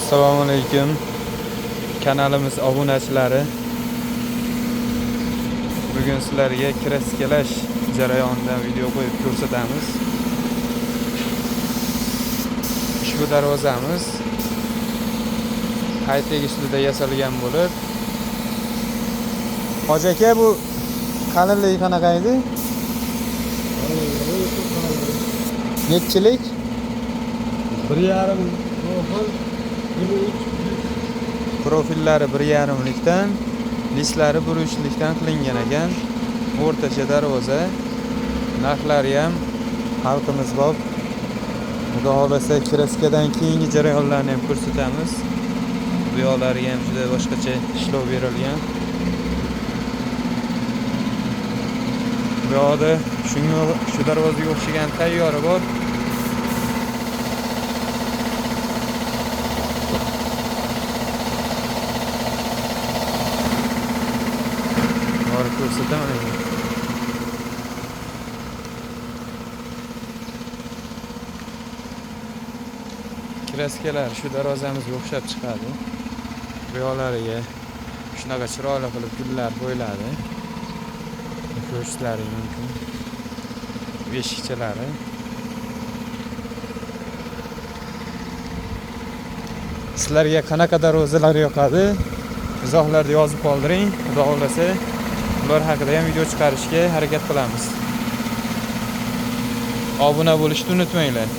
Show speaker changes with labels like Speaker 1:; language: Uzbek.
Speaker 1: Assalomu alaykum kanalimiz obunachilari. Bugun sizlarga kraskalash jarayonidan video qo'yib ko'rsatamiz. Ushbu darvozamiz high-tech uslida yasalgan bo'lib, Hoji aka, bu qalinligi qanaqa edi? Nechilik?
Speaker 2: 1,5 profil, 1,3.
Speaker 1: Profillari 1,5likdan, listlari 1,3likdan qilingan ekan. O'rtacha darvoza. Narxlari ham xalqimiz bop. Xudo xohlasa kraskadan keyingi jarayonlarni ham ko'rsatamiz. Bu yoqlariga ham juda boshqacha ishlov berilgan. Bu yoqda shunga shu darvozaga o'xshagan tayyori bor. Borib ko'rsataman endi. Kraskalar shu darvozamizga o'xshab chiqadi. Bu yoqlariga shunaqa chiroyli qilib gullar qo'yiladi. Ko'rishlaring mumkin. Beshikchalari. Sizlarga qanaqa darvozalar yoqadi? Izohlarda yozib qoldiring. Xudo xohlasa ular haqida ham video chiqarishga harakat qilamiz. Obuna bo'lishni unutmanglar.